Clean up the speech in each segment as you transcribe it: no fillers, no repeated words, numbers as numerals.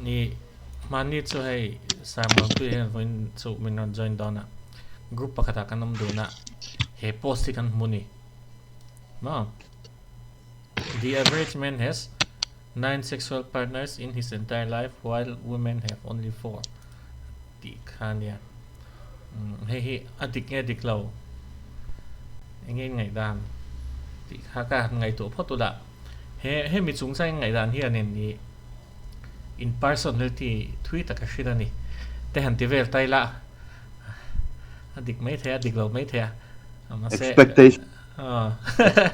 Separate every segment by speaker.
Speaker 1: Ni hmanni chu hei Samuelpuia hian vawiin chu min rawn join dawn a, group pakhatah kan awm dun a, he post hi kan hmu ni maw? The average man has nine sexual partners in his entire life while women have only four tih kha a nia. Hei hi a dik nge dik lo eng nge ngaihdan tih kha ka han ngaihtuah phawt ula he hemi chungchang ngaihdan hianin ih in personality thui tak a hrilh a ni te han ti vel ta ila a dik mai thei a dik lo mai thei a mahse
Speaker 2: Expectation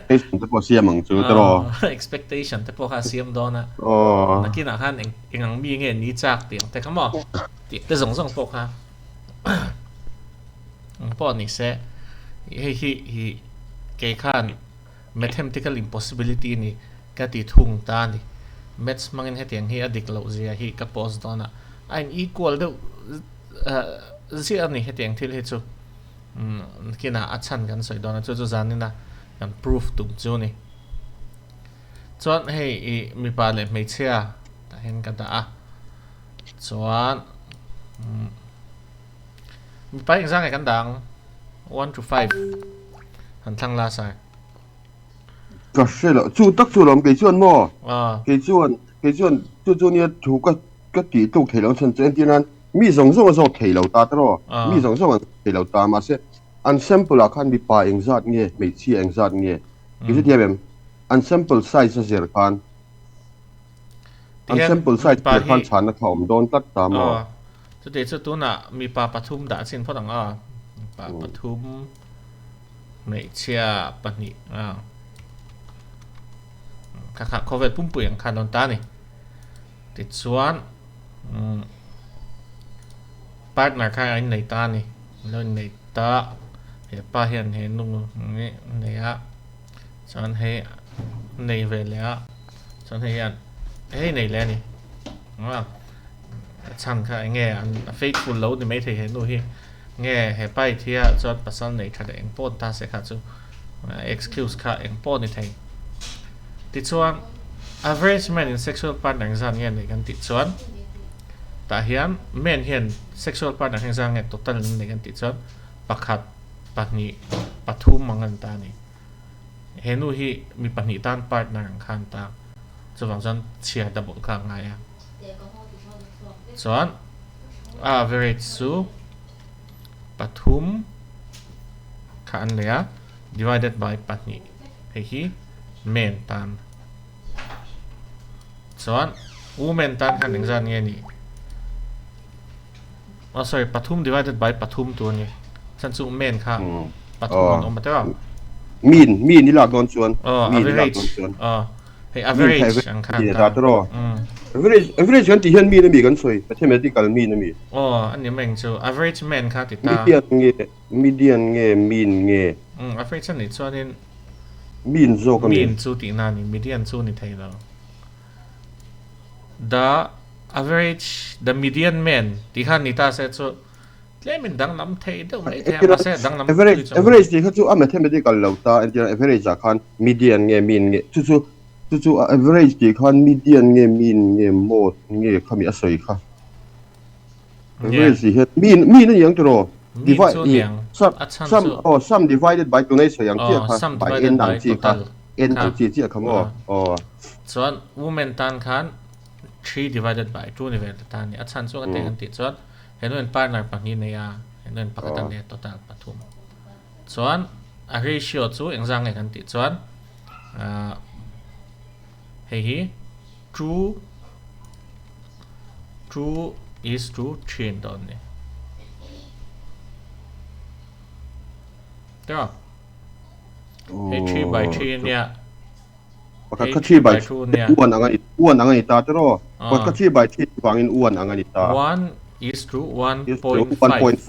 Speaker 2: expectation te pawh siam ang chu tiraw
Speaker 1: expectation te pawh kha a siam dawn a nakinah khan eng eng ang mi nge ni chak tih ang te kha maw tih te zawng zawng pawh kha ang pawh ni se hei hi hi kei khan mathematical impossibility a ni ka ti thung ta a ni maths hmangin hetiang hi a dik loh zia hi ka post dawn a a in equal deuh ziah a ni hetiang thil hi chu Nakinah a chhan kan sawi dawn a, chu chu zanina kan proof tum chu a ni. Chuan hei i mipa leh hmeichhia tah hian ka dah a, chuan mipa engzah nge kan dah ang? One to five han thlang la sir.
Speaker 2: Ka hre lo, chu tak chu lawm kei chuan maw? Kei chuan, kei chuan chu chu nia thu ka ka tih tluk thei lo chhan chu entir nan Mi zawng zawng a zawk thei lo ta tawh, mi zawng zawng an zawk thei lo ta, mahse an sample ah khan mipa engzat nge, hmeichhia engzat nge, i hrethiam em? An sample size a zir khan, an sample size zir khan chhanna kha a awm dawn tlat ta maw?
Speaker 1: Chutih chu tunah mipa pathum dah chin phawt ang a, mipa pathum, hmeichhia pahnih a, kha kha khawvel pumpui ang khan dawn ta a ni. Tichuan partner kha a innei ta a ni, a lo innei ta he pa hian he nu hi a nei a chuan hei a nei ve leh a chuan hei hian hei nei leh a ni a chhan kha eng nge an a faithful lo ni maithei he nu hi nge he pa i thi a chuan pasal nei tha leh eng pawh ni ta se kha chu excuse kha eng pawh ni thei tichuan average man in sexual partner engzat nge nei kan tih chuan tah hian man hian sexual partner hi engzat nge total an nei kan tih chuan pakhat pahnih pathum ang an ta a ni he nu hi mi pahnih tan partner ang khan ta chuvang chuan chhiar double kha a ngai a chuan a average chu pathum kha an nei a divided by pahnih hei hi men tan chuan women tan khan engzat nge ni oh sorry pathum divided by pathum tur a ni chhan chu men kha pathum an awm a tiraw
Speaker 2: min min i lak dawn chuan
Speaker 1: min i lak dawn chuan Hei average ang khan
Speaker 2: ta. Tiraw? Average average kan tih hian min ami kan sawi mathematical min ami.
Speaker 1: Aw ani mai ang chu average man kha ti ta.
Speaker 2: Median nge median nge mean nge.
Speaker 1: Um average anih chuanin
Speaker 2: mean zawk ami.
Speaker 1: Mean chu tihna ani median chu ni thei lo. The average the median man tih khan ni ta se chu Tlem in danglam thei deuh mai thei a, mahse danglam
Speaker 2: tui chu. Average tih kha chu a mathematical lo ta, entirah average ah khan median nge mean nge chu chu chu chu a average tih khan median nge mean nge mode nge khami a sawi kha. Average tih hian mean mean a ni ang tiraw?
Speaker 1: Mean chu a ni ang, a chhan chu.
Speaker 2: Aw sum divided by tunei sawi ang chiah kha, by n ang chi kha, n ang chi chiah kha maw? Aw.
Speaker 1: Chuan women tan khan 3 divided by 2 ni vel ta a ni, a chhan chu a teng an tih chuan He nu in partner pahnih nei a, he nu in pakhat a nei a total pathum. Chuan a ratio chu engzah nge kan tih chuan ah hei hi two two is to three an dawn a ni. Tiraw? Hei 3 by 3 a nia.
Speaker 2: Pakhat kha 3 by 2 one ang a ni one ang a ni ta tiraw? Pakhat kha 3 by 3 vangin one ang a ni ta.
Speaker 1: 1 is to 1.5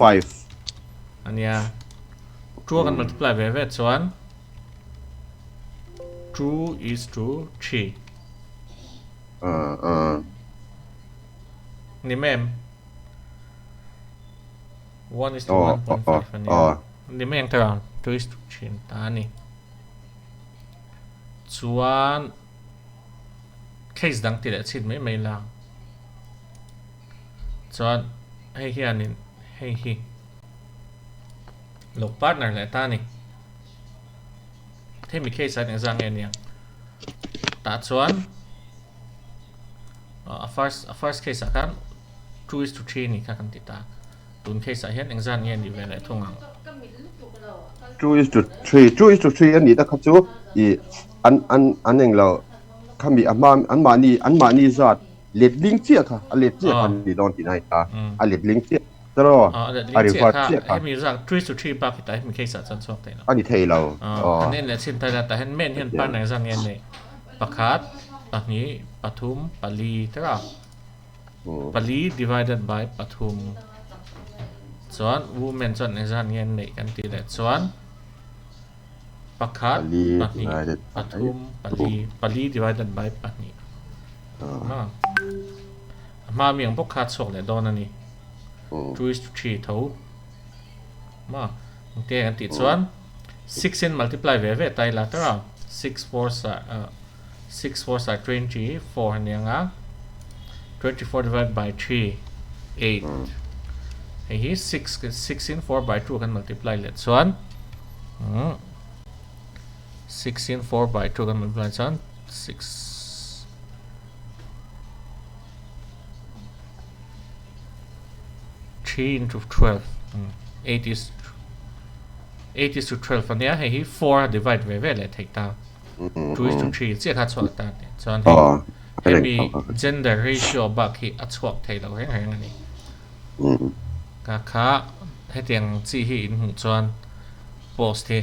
Speaker 1: ania. 2 kan multiply ve ve chuan 2 is to 3. Ni mem 1 is to 1.5 ania. Ni mem tiraw 2 is to 3 ta a ni. Chuan case dang ti leh chhit mai mai la. Chuan hei hianin hei hi lo partner leh ta a ni. Hemi case ah hian engzah nge aniang? Tah chuan a first a first case ah khan 2:3 a nih kha kan ti ta. Tun case ah hian engzah nge nih ve leh thung ang?
Speaker 2: 2:3 2:3 a nih na kha chu ih an an an englo khami a hma an mahni an mahni zat let ling chiah kha a let chiah kha ni dawn tih na a ni ta a let ling chiah tiraw a reverse chiah kha.
Speaker 1: Hemi zak 3:3 bak hi tah hemi case ah chuan chhuak thei lo.
Speaker 2: A ni thei lo.
Speaker 1: Kan en leh chhin ta ila tah hian men hian partner zat nge an neih pakhat pahnih pathum pali tiraw. Pali divided by pathum chuan women chuan engzat nge an neih kan tih leh chuan pakhat pahnih pathum pali pali divided by pahnih a hma mi ang bawk kha a chhuak leh dawn a ni 2:3 tho ma engte kan tih chuan 6 in multiply ve ve ta ila tara 6 4 sa 6 fours are 24 a nia nga 24 divided by 3 8 hei hi 6 6 in 4 by 2 kan multiply leh chuan 6 in 4 by 2 kan multiply chuan 6 3 into 12 8 is 8 is to 12 a nia hei hi 4 a divide ve ve leh theih ta. 2:3 chiah kha a chhuak ta tih chuan hei hemi gender ratio bak hi a chhuak thei lo reng reng a ni. Ka kha hetiang chi hi in hmuh chuan post hi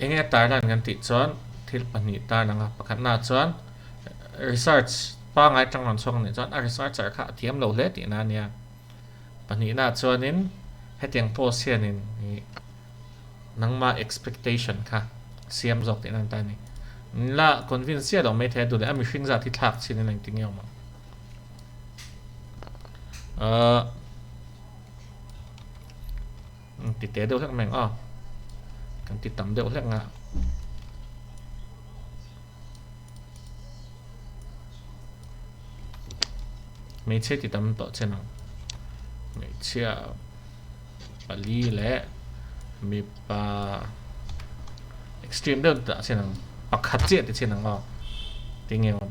Speaker 1: enge a tarlan kan tih chuan thil pahnih tarlang a pakhatna chuan research pangai atang rawn chhuak a nih chuan a researcher kha a thiam lo hle tihna a nia. Pahnihna chuanin hetiang post hianin ih Nangmah expectation kha siam zawk tihna an ta a ni. La convince chiah lo mai thei a duh leh a mihring zat hi thlak chin in engtin nge awm ang. Ahh ti te deuh hlek mai ang aw. Kan ti tam deuh hlek nga. Hmeichhia ti tam tawh chen ang. Hmeichhia pali leh mipa extreme deuh dah chen ang pakhat chiah ti chen ang aw tinge awm.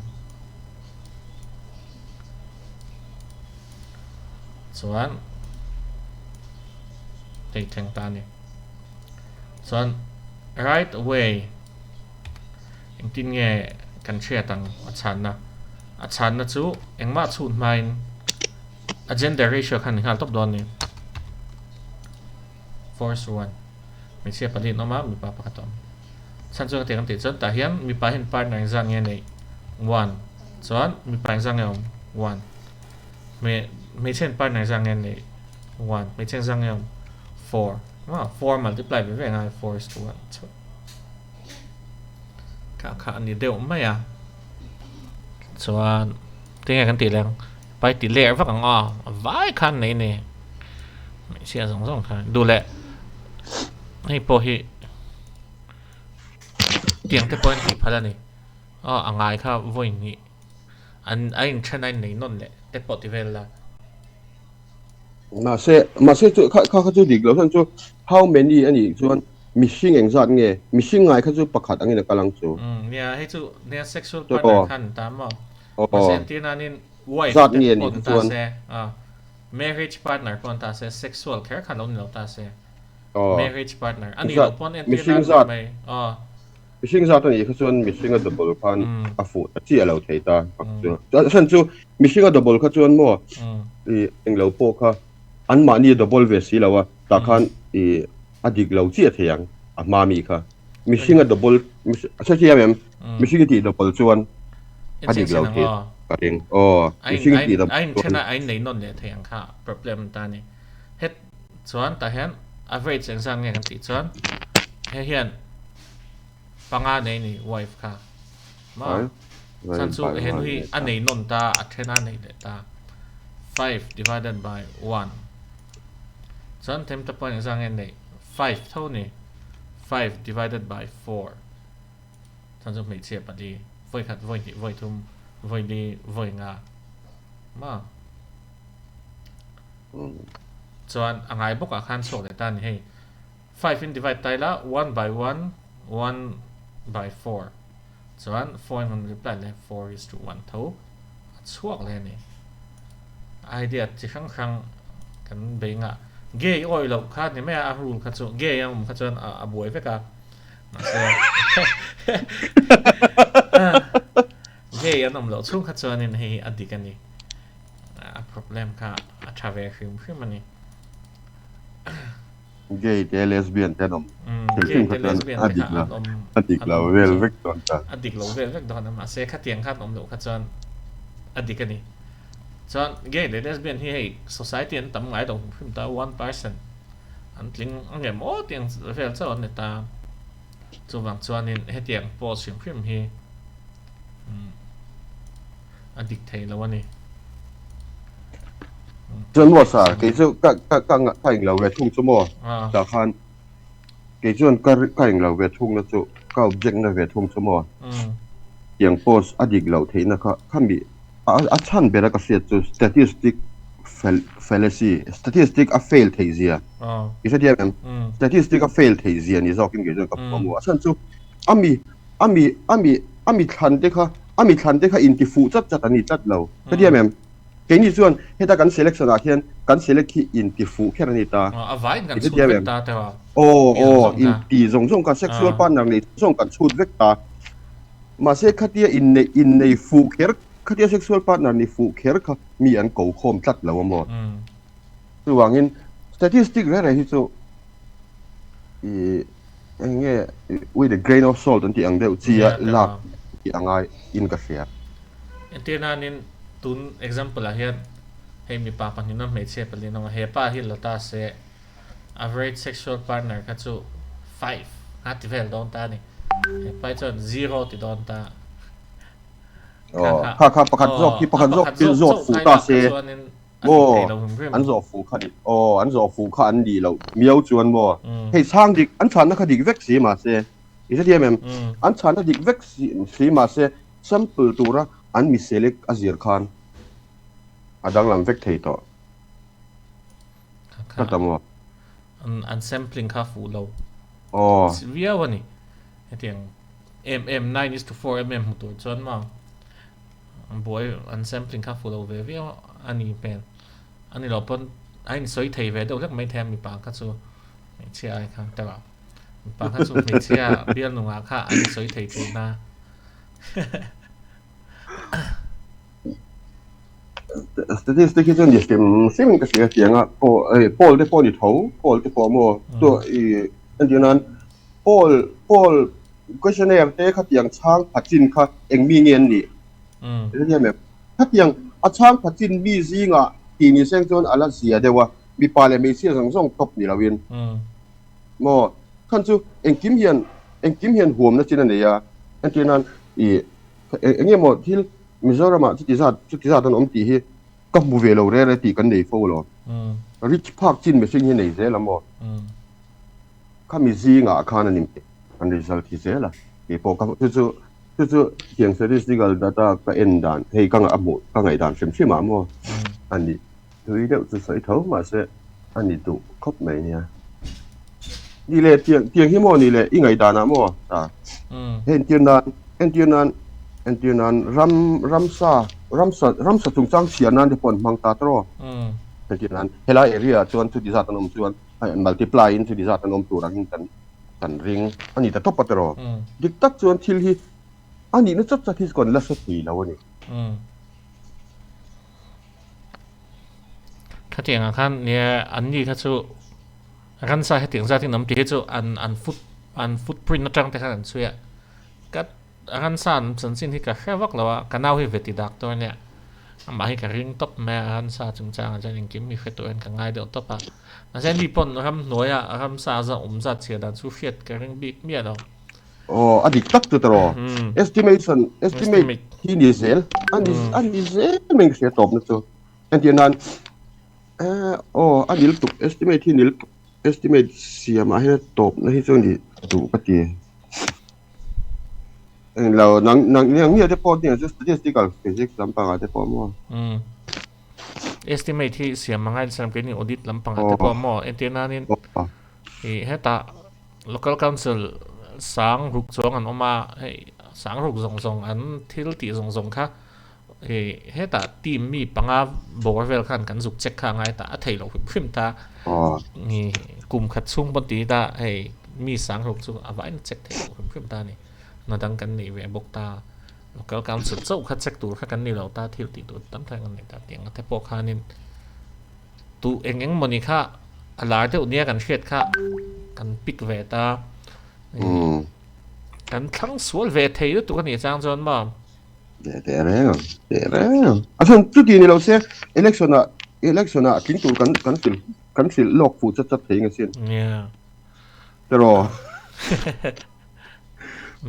Speaker 1: Chuan hei thleng ta a ni. Chuan right away. Engtin nge kan hriat ang a chhanna? A chhanna chu engmah chhut hmain a gender ratio khan ni nghal tawp dawn a ni. 4:1 Hmeichhia pali an awm a, mipa pakhat a awm. Chhan chu hetiang an tih chuan tah hian mipa hian partner engzat nge neih? One. Chuan mipa engzat nge awm? One. Hmeichhia hian partner engzat nge neih? One. Hmeichhia engzat nge awm? Four. Four multiply ve ve ngai 4:1 chauh. Kha kha a ni deuh mai a chuan tinge kan tih leh ang pai ti ler vak ang aw a vai khan nei ni hmeichhia zawng zawng khan duh leh hei pawh hi tiang te pawh an tih phal a ni aw a ngai kha vawi hnih an a inthen a innei nawn leh te pawh ti vel la.
Speaker 2: Mahse, mahse chu kha kha chu dik lo chuan chu how many a nih chuan mihring engzat nge mihring ngai kha chu pakhat angin a kal ang chu.
Speaker 1: Umm nia hei chu nia sexual partner khan an ta maw? Mahse entir nanin wife
Speaker 2: Zat nge
Speaker 1: te
Speaker 2: nih
Speaker 1: pawh an ta
Speaker 2: chuan
Speaker 1: se a marriage partner pawh an ta se sexual kher khan lo ni lo ta se marriage partner a nih loh pawn entir
Speaker 2: mihring
Speaker 1: nan
Speaker 2: zat
Speaker 1: mai aw.
Speaker 2: Mihring zat a nih kha chuan mihringa double khan a fuh ta chiah lo thei ta pak chu. A chhan chu mihringa double kha chuan maw i englo pawh kha anmahni a double ve si lo a, tah khan i a dik lo chiah thei ang a hma mi kha. Mihringa double a hre thiam em? Mihring i tih double chuan a dik lo thei ka ring. Aw mihring i tih double
Speaker 1: chuan. A inthen a a innei nawn leh thei ang kha problem ta a ni. Het chuan tah hian average engzat nge kan tih chuan hei hian Panga nei ni wife kha maw chhan chu henu hi a nei nawn ta a then a nei leh ta 5 divided by 1 chuan them te pawh engzah nge neih 5 tho ni 5 divided by 4 chhan chu hmeichhia pali vawi khat vawi hnih vawi thum vawi li vawi nga maw. Chuan a ngai bawkah khan chhuak leh ta a ni hei. Five in divide ta ila one by one, one by four chuan four in rawn multiply leh four is to one tho a chhuak leh a ni. Idea chi hrang hrang kan bei ngah. Gay awih loh kha ni mai a, a rule kha chu gay a awm kha chuan a buai vek a. Mahse gay an awm loh chhung kha chuanin hei hi a dik a ni. A problem kha a tha ve hrim hrim a ni.
Speaker 2: Gay te lesbian te an awm hrim hrim kha chuan a dik lo a dik lo vel vek dawn ta.
Speaker 1: A dik lo vel vek dawn a mahse khatiang khan awm loh kha chuan a dik a ni. Chuan gay leh lesbian hi hei society an tam ngai lo hrim hrim ta 1% an tling ang em aw tiang vel chauh an ni ta. Chuvang chuanin hetiang post hrim hrim hi a dik thei lo a ni.
Speaker 2: Chuan maw sir, kei chu ka ka ka ka englo ve thung chu maw tah khan kei chuan ka ka englo ve thung na chu ka object na ve thung chu maw tiang post a dik loh theihna kha khami a chhan bera ka hriat chu statistic fallacy statistic a fail theih zia i hrethiam em statistic a fail theih zia ni zawkin kei chuan ka hmu a maw a chhan chu ami ami ami ami thlan te kha ami thlan te kha inti fuh chat chat a ni tlat lo hrethiam em keini chuan heta kan selection ah hian kan select hi inti fuh kher a ni ta
Speaker 1: a vaiin kan chhut vek ta te
Speaker 2: aw aw inti zawng zawng kha sexual partner nei zawng kan chhut vek ta mahse khatia innei innei fuh kher khatia sexual partner ni fuh kher kha mi an ko khawm tlat lo a maw chuvangin statistic reng reng hi chu ih eng nge with a grain of salt an tih ang deuh chi a lak tih a ngai in ka hria.
Speaker 1: Entir nanin tun example ah hian hei mipa pahnih a hmeichhia pali an awm a, he pa hi la ta se average sexual partner kha chu five a ti vel dawn ta a ni. He pa hi chuan zero ti dawn ta.
Speaker 2: Kha kha pakhat zawk hi pakhat zawk hi zawt fuh ta se. Maw an zawh fuh kha aw an zawh fuh kha an nih loh miau chuan maw hei chhang dik an chhanna kha dik vek si mahse i hrethiam em an chhanna dik vek si mahse sample tura an mi select a zir khan a danglam vek thei tawh ka ta maw
Speaker 1: an sampling kha fuh lo
Speaker 2: aw
Speaker 1: viau a ni hetiang em em 9 is to 4 mm hmu tur chuan maw Buai an sampling kha fuh lo ve viau a ni hmel. A ni loh pawn a insawi thei ve deuh hlek mai thei a mipa kha chu hmeichhia ai khan te lo. Mipa kha chu hmeichhia bial nungah kha an insawi thei thin a.
Speaker 2: Statistic hi chu ni hrim hrim in ka hria tiang a poll te pawh ni tho poll te pawh maw chu i entir nan poll poll Questionnaire te khatiang chhang pha chin kha eng mi nge an nih? Hrethiam em? Khatiang a chhang pha chin mi zingah tih ni seng chuan a la zia deuh a, mipa leh hmeichhia zawng zawng tawp ni loin. Maw? Khan chu engkim hian engkim hian huamna chin a nei a, entir nan ih eng nge maw thil Mizoramah chuti zat chuti zat an awm tih hi ka hmu ve lo rere tih kan nei fo lo. Rich phak chin mihring hi nei zel a maw? Khami zingah khan a ni an result hi zel a, keipawh ka chu chu chu chu tiang statistical data ka en dan hei ka a hmuh ka ngaih dan hrim hrim ah maw a ni thui deuh chu sawi tho mahse a ni duh khawp mai nia. Ni leh tiang tiang hi maw ni leh i ngaih dan ah maw ta hei entir nan entir nan entir nan ram ramsa ramsa ramsa chungchang chhiar nan te pawh an hmang ta tawh entir nan helai area ah chuan chuti zat an awm chuan multiply in chuti zat an awm tur angin kan kan ring a ni ta tawp a tiraw. Dik tak chuan thil hi a nihna chat chat hi chu kan la hre thei lo a ni.
Speaker 1: Khatiang ah khan nia an ni kha chu ransa hetiang zat in awm tih hi chu an an foot an footprint atang te khan an chhui a ka Ransa an chanchin hi ka hre vak lo a, ka nau hi veti doctor ania, amah hi ka ring tawp mai a, ransa chungchangah chuan engkim mi hre tur hian ka ngai deuh tawp a, mahse ani pawn ramhnuaia ramsa a awm zat chhiar dan chu hriat ka ring bik miah lo.
Speaker 2: Aw, a dik tak chu tawh, estimation, estimate hi ni zel, a ni a ni zel mai ka hria tawpna chu, entir nan aw a nil tuk, estimate hi nil tuk, estimate siamah hian a tawpna hi chu a ni duh ka ti. Englo nang nang nang nge te pawh tiang chu statistical physics lampangah te pawh maw.
Speaker 1: Estimate hi siam a ngai nasa keini audit lampangah te pawh maw entir nanin ih hetah local council sang ruk chuang an awm a hei sang ruk zawng zawng an thil tih zawng zawng kha ih hetah team mi panga bawr vel khan kan zuk check kha a ngai ta a theih loh hrim hrim ta ih kum khat chhung pawn ti ta hei mi sang ruk chu a vain check theih loh hrim hrim ta a ni hna dang kan neih ve bawk ta. Local council chauh kha check tur kha kan ni lo ta, thil tih tur tam tak an nei ta tiang te pawh khanin tu eng eng mawni kha a lar deuh nia kan hriat kha kan pick ve ta kan thlang sual ve thei lutuk a nih chang chuan maw.
Speaker 2: Teh reng ang, teh reng ang. A chhan chuti ni lo se election ah election ah tling tur kan kan hrilh kan hrilh lawk fuh chat chat thei ang asin.
Speaker 1: Yeah.
Speaker 2: Tiraw.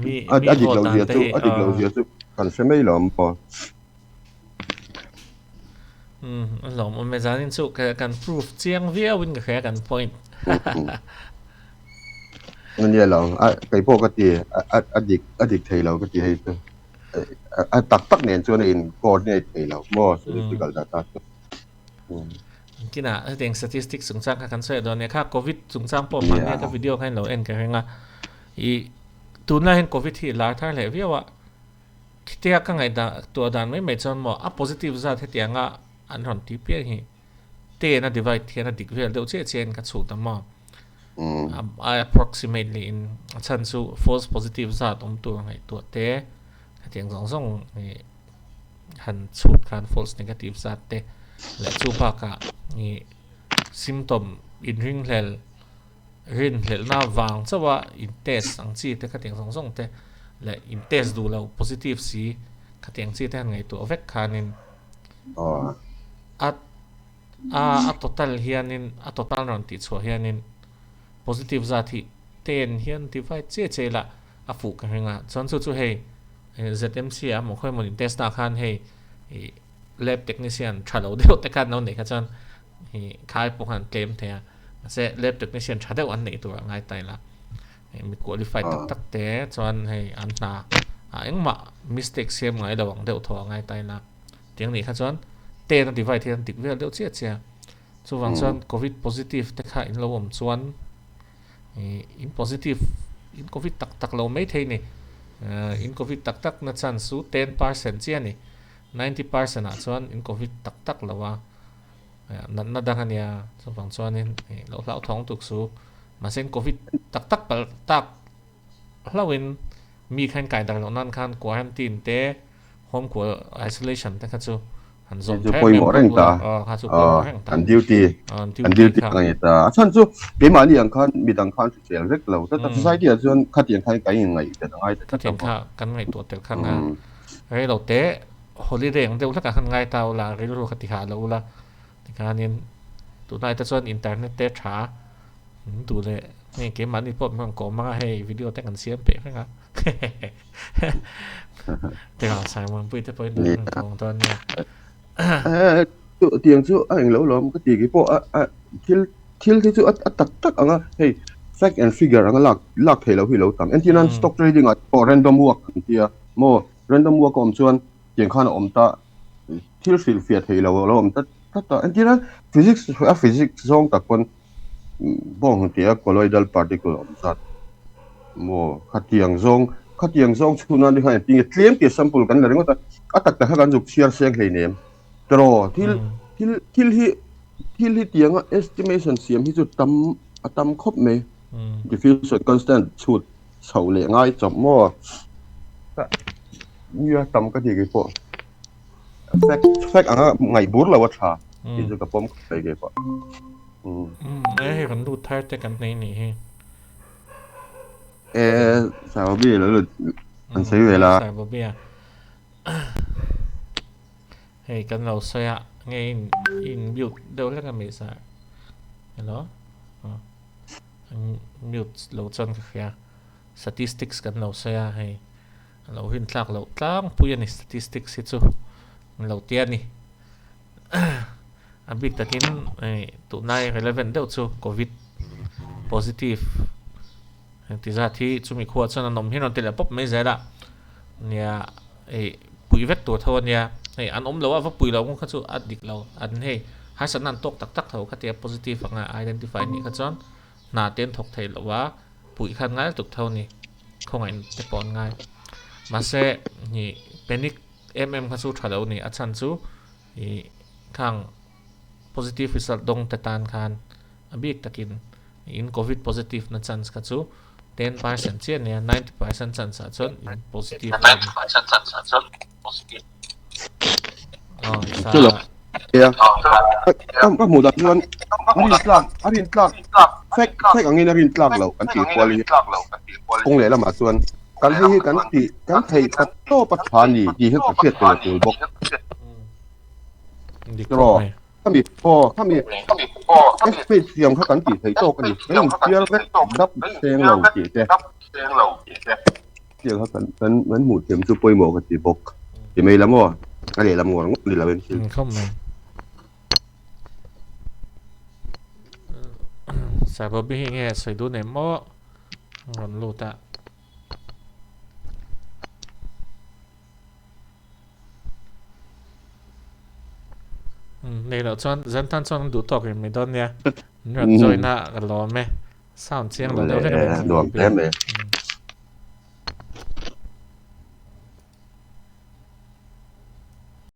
Speaker 1: Mi
Speaker 2: A
Speaker 1: mi
Speaker 2: a dik
Speaker 1: vote
Speaker 2: lo
Speaker 1: dan
Speaker 2: zia
Speaker 1: te
Speaker 2: chu
Speaker 1: hi
Speaker 2: a dik lo
Speaker 1: aw.
Speaker 2: zia chu kan hre mai lo ang pawh.
Speaker 1: Umm a hlawm awm e zanin chu ka kan proof chiang viau in ka hria kan point.
Speaker 2: Ania lo a kei pawh ka ti a a a dik a dik thei lo ka ti hei chu a tak tak nen chuan a in coordinate thei lo maw statistical data chu.
Speaker 1: Kinah hetiang statistics chungchang kha kan sawi dawn nia kha covid chungchang pawh hmannia ka video kha in lo en ka ring a ih tunlai hian covid hi lar thar leh viau a khitia ka ngaihdan tuah dan mai mai chuan maw a positive zat hetianga an rawn ti piang hi ten a divide hian a dik vel deuh chiah chiah in ka chhut a maw a approximately in a chhan chu false positive zat awm tur ngaihtuah te hetiang zawng zawng ih. han chhut khan false negative zat te leh chu bakah ih symptom inringhlel rinhlelhna vang chauh a in test ang chi te khatiang zawng zawng te leh in test duh lo positive si khatiang chi te han ngaihtuah vek khanin a a total hianin a total rawn tih chhuah hianin positive zat hi ten hian divide chiah chiah ila a fuh ka ring a chuan chu chu hei. ZMC ah maw khawi mawni test ah khan hei ih lab technician tha lo deuh te khan lo neih kha chuan ih khai pawh khan tlem thei a mahse lab technician tha deuh an neih tur a ngai ta ila hei mi qualified tak tak te chuan hei an hna ah engmah mistake siam ngai lo ang deuh thaw a ngai ta ila tiang nih kha chuan ten a divide hian dik vel deuh chiah chiah chuvang chuan covid positive te kha in lo awm chuan. In positive in covid tak tak lo mai thei ni. In covid tak tak na chance chu 10% chiah a ni. 90% ah chuan in covid tak tak lo a. Natna dang a nia. Chuvang chuanin lo hlauthawng tuk su. Mahse in covid tak tak palh tak hlauhin mi kha in kai dar loh nan khan quarantine te home isolation te kha chu han zawm
Speaker 2: chu pawimawh reng ta an duty an duty ang ani ta a chhan chu keimahni ang khan midang khan hrisel vek lo tlat a society ah chuan khatiang khan kan inngaih tel a ngai ta tlat
Speaker 1: khatiang kha kan ngaihtuah tel kha nga rei lo te holiday ang deuh hlek ah khan ngai ta ula rilru kha ti hah lo ula tikhanin tunlai te chuan internet te tha duh leh hei keimahni pawh min rawn kawm ang a hei video te kan siam peih reng a. Tengah Simon pui te pawhin duh reng tawng dawn nia.
Speaker 2: Tiang chu a englo lawm ka ti ki pawh a thil thil hi chu a tak tak anga hei fact and figure anga lak lak theih loh hi lo tam. Entir nan stock trading ah pawh random work an tia maw random work a awm chuan tiang khan a awm ta thil hrilhfiah theih loh a lo awm tlat tlat a. Entir nan physics a physics zawng tak pawn Bawng tia colloidal particle awm zat maw khatiang zawng khatiang zawng chhun a ni khan engtin nge tlem tia sample kan la ringawt a a tak tak kha kan zuk chhiar seng hleinem tiraw thil thil thil hi thil hi tianga estimation siam hi chu tam a tam khawp mai diffusion constant chhut chhoh leh ngai chawp maw nia tam ka ti keipawh. Fact fact anga ngaih bur lo a tha tih chu ka pawm khawp mai kei pawh.
Speaker 1: Umm hei kan lut thar te kan nei nih hi.
Speaker 2: E Saibobi lo lut an sawi ve la.
Speaker 1: Saibobi a hei kan lo sawi a nge in in mute deuh hlek a mi sa hello mute lo chuan ka hria statistics kan lo sawi a hei. A lo rintlak loh tlangpui a ni statistics hi chu an lo ti a ni. A bik takin tunlai relevant deuh chu covid positive engti zat hi chumi khuaah chuan an awm hi an rawn ti leh pawp mai zel a. Nia hei puih vek tur tho a nia. Hei an awm lo a, va pui lo kha chu a dik lo. An hei harsatna an tawk tak tak tho kha tia positive anga identify nih kha chuan hna te an thawk thei lo a, puih khan ngai lutuk tho a ni. Khawngaih te pawh an ngai. Mahse ih panic em em kha chu tha lo a ni. A chhan chu ih khang positive result dawng te tan khan a bik takin in covid positive na chance kha chu 10% chiah nia 90% chance ah chuan in positive lo ni. Oh, sa
Speaker 2: Chulo. Ya. Ka ka hmuh dan chuan a rin tlak a rin tlak fek fek angin a rin tlak loh kan tih kual hi kawng leh lamah chuan kan hei hi kan tih kan theih khat tawp a tha ni tih hi ka hriat tel a tul bawk.
Speaker 1: Dik khawp mai.
Speaker 2: Khami aw khami estimate siam kha kan tih theih tawk a ni. Kan infial vek dap seng lo tih te. Fial kha kan kan kan hmuh thiam chu pawimawh ka ti bawk. Ti mai lam aw a lehlam ngawr ngawt ni lo in thil.
Speaker 1: Khawp mai. Saibabi hi nge sawi dun em aw rawn lut a. Nei loh chuan zan tan chuan an duh tawk em mai dawn nia. Min rawn join a ka lawm e. Sound chiang lo deuh hlek a ni.
Speaker 2: Nuam hle mai.